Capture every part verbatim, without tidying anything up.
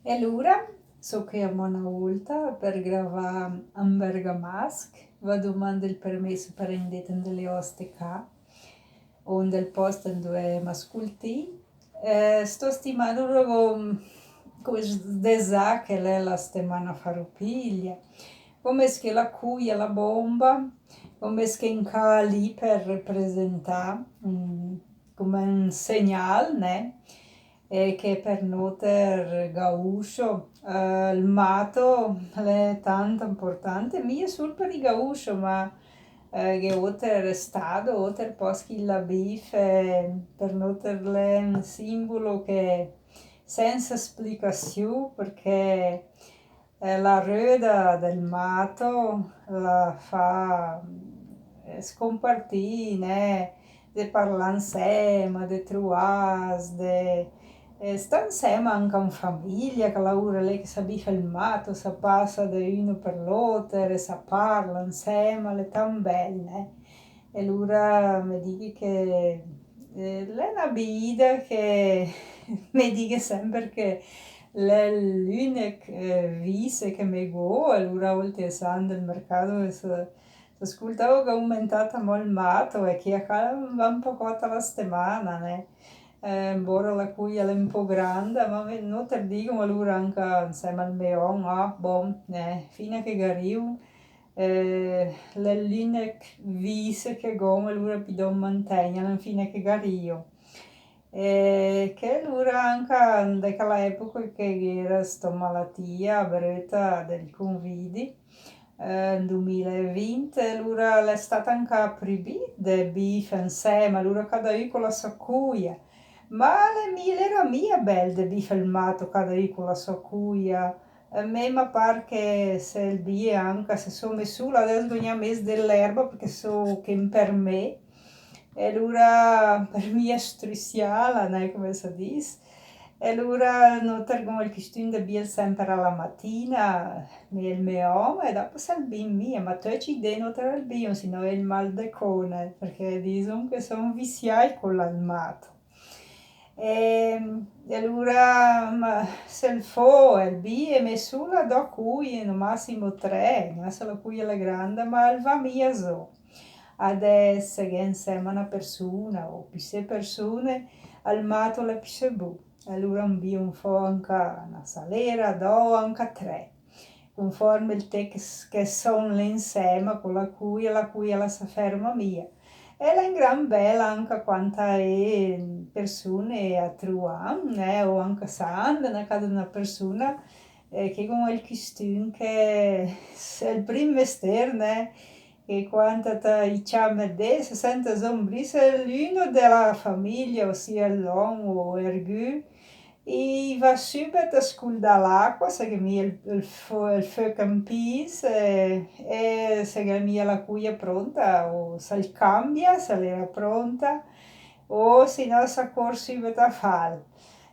E alura, so ché amò öna ólta per gravà an bergamasch, va domande el permèss per indà dét 'nde le òste cà, o 'ndel pòst 'ndoe m'ascoltì. Eh, sto stimando, come s-, de zà che l'è la stemana Farroupilha, come che la cuia la bomba, come che in cà lì per representà, mm, come un segnal, né? E che per nóter gaúcho, eh, el mato l'è tanto importante, mia sul per i gaúcho, ma, eh, gh'è óter estado, óter pòst che la bif, eh, per nóter l'è un simbolo che sensa splicassiù, perché Eh, la röda del mato la fa, eh, scompartì, né, de parlà insèma, de truàs, de, eh, stà insèma anca in famìlia, chèla ura lé che sa bifa el mato, sa pasa de uno per l'óter, sa parla insèma, l'è tan bèl, né? E alura me dighe che, eh, l'è öna bida che me dighe sèmper che l'è l'ünech, eh, vise che me gó, alura a ólte só 'ndel mercato e se, se ascoltavo che è aumentata amò el mato e che a cà va un pocòt a la stemana, né? Eh, embora la cuia l'è un pò granda, ma me, nóter digom alura anca insèma al me òm, ah, bon, eh, fina che gh'arìo, eh, l'è l'ünech vise che gh'óm, alura pödóm mantègnela infina che gh'arìo. Eh, che alura anca 'nde chèla epoca che gh'era sto malatia bröta del Covid, eh, in dumila e vint, alura l'è stat anca pribì de bif insèma, alura cada ü co la sò cuia. Ma l'è mi-, l'era mia bèl de bif el mato cada ü co la sò cuia. A me ma par che se el bìe anca se só me sula, adès gh'ó gna mès de l'erba, perché só ché per me. E alura per mi è strussiala, né, come se dis. E alura nóter gh'óm el costüm de bìel sèmper a la matina, me e el me òm, e dopo se el bì mia, ma töcc i dé nóter el bìom, se no el mal de cóna, perché disom che som visiai co l'el mato. E, e alura, ma, se el fó, el bì, e me sula dò cuie, no massimo tre, gna se la cuia l'è granda, ma el va mia zó. Adès gh'è insèma öna persuna, o pissé persune, el mato l'è pissé bu. Alura un bì un fó anca öna salera, dò, anca tre. Conforme el tép che s-, che som lé insèma co la cuia, la cuia la sa ferma mia. E l'è un gran bèl anca quanta é persune a truà, né, o anca sand, né, cada öna persuna, eh, che con el costüm che s-, el prim mestér, né, che quanta ta i ciama dé, se senta zó un bris, l'uno de la famìlia, ossia l'òm o ergü, i va sübet a scoldà l'acqua, se gh'è mia el, el fö-, el föch in pis, e, e se gh'è mia la cuia pronta, o se el cambia, se l'era pronta, o se no sa cór sübet a fal.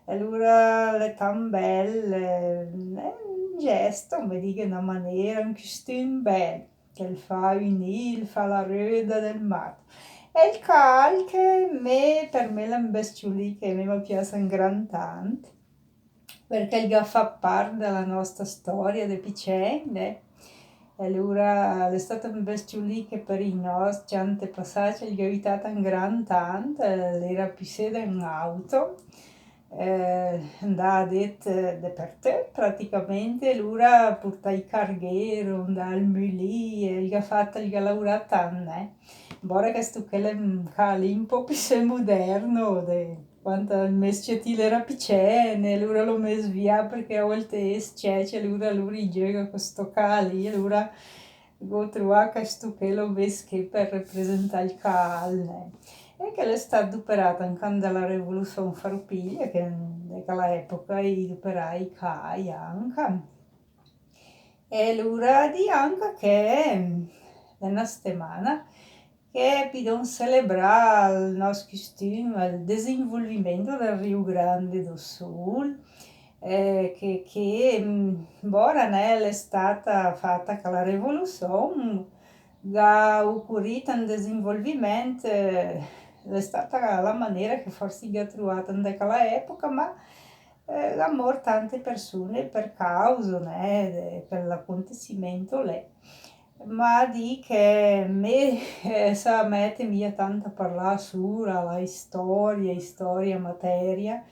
E alura l'è tan bèl, eh, l'è un gesto, me dighe, öna manera, un costüm bèl. Che el fa unì, el fa la röda del mato. E el caàl che me, per me l'è un bestiulì che a me ma pias un gran tant, perché el ga fa part de la nòsta stòria de picèn, né? E alura l'è stat un bestiulì che per i nòs-, cjante passàcc el ga ütat un gran tant, eh, l'era pissé de in auto, eh, 'ndà dét, eh, depertöt praticamente, alura purtà i carghero, 'ndà al mulì, e el ga fat, el ga laurà tant, né? Embora che sto ché l'è, mm, un caàl un pò pissé moderno, de quanta el mé s-cetì l'era picèn, e alura l'ó mès vià, perché a ólte i s-cècc, alura, alura i giöga co sto caàl, alura Gh'ó truà che sto ché l'ó mès ché per representà el caàl, né. E che l'è stat duperàt anca 'nda la revoluzion farroupilha, che 'nda chèla epoca i duperà i caài anca. E alura dì anca che l'è öna stemana che pödom selebrà el nòs costüm, el desenvolvimento del Rio Grande do Sul, eh, che, che, mm, embora, né, l'è stata fata chèla revoluzion, gh'à ocurìt un desenvolviment, eh, l'è stata la manera che forsi i gh'à truàt 'nda chèla epoca, ma Eh, gh'à mórt tante persune per causa, né, de, per l'acontecimento lé. Ma dì che mé, eh, sa mète mia tant a parlà sura la istoria, istoria, materia,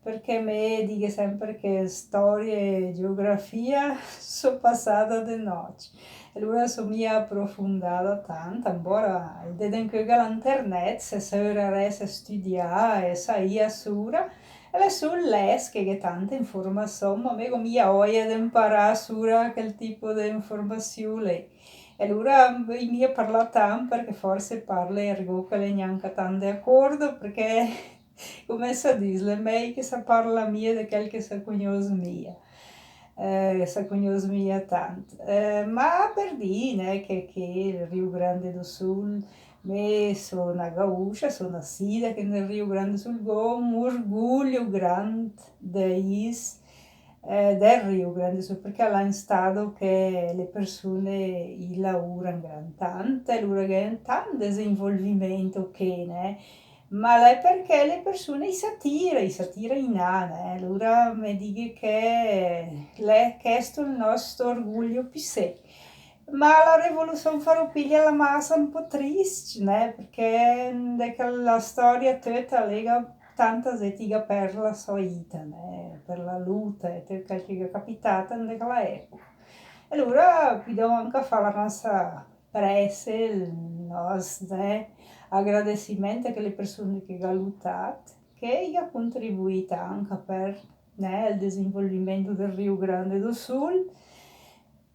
perché mé dighe sèmper che storia e geografia só pasada de nòcc. E alura só mia aprofundada tant, embora, de, de incö gh'è l'internet, se se öra rèss a stüdià e saì a sura, e l'è sul lès che gh'è tante informasiù, ma mé gh'ó mia òia de imparà sura chèl tipo de informasiù lé. E alura, mm, öi mia parlà tant, perché forse parle ergót che l'è gnanca tant de acordo, perché, come sa dis, l'è mèi che sa parla mia de chèl che sa cognòs mia. Eh, sa cognòs mia tant. Eh, ma per dì, né, che, che el Rio Grande do Sul, mé só na gaúcha, só nassida che nel Rio Grande do Sul, gh'ó un orgoglio grand de is, eh, del Rio Grande do Sul, perché l'è un stato che le persune i laura gran tant, e alura gh'è tant desenvolvimento che, né, ma l'è perché le persune i sa tira, i sa tira inà, né? Alura mé dighe che l'è chèsto el nòst orgoglio pissé. Ma la revolusiù farroupilha la m'à lassà un pó trist, né? Perché de chèla storia töta lé gh'à tanta zét i gh'à pèrs la sò ita, né? Per la luta e töt chèl che gh'è capità in de chèla epoca. E alura pödom anca fà la nòsta prèse, el nòst, né, agradecimento a chèle persune che gh'à lutat, che i gh'à contribuìt anca per, né, el desenvolvimento del Rio Grande do Sul.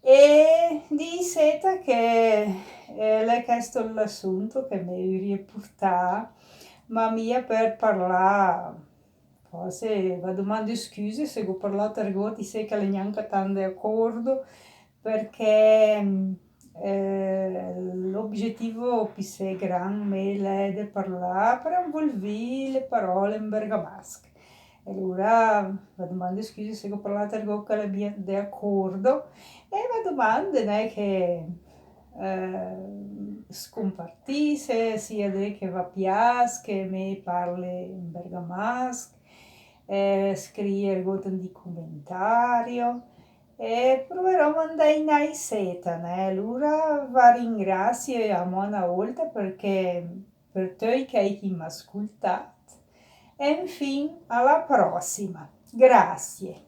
E dì sèta che, eh, l'è chèsto l'assunto che mé öria purtà, ma mia per parlà Forse va domande scüse se gh'ó parlàt ergót isé che l'è gnanca tant de acordo, perché, eh, l'obgetivo pissé gran mé l'è de parlà, per involvì le paròle in bergamasch. E alura va domande scüse se gh'ó parlàt ergót che l'è mia de acordo, e va domande, né, che eh, scompartìs, sia de che va pias che mé parle in bergamasch, eh, scrìe ergót in di comentario, e proverò a mandà inà iseta, né? Alura va ringrasie amò na ólta perché per töi chèi che i m'à scultàt. E infin, a la pròssima. Grasie.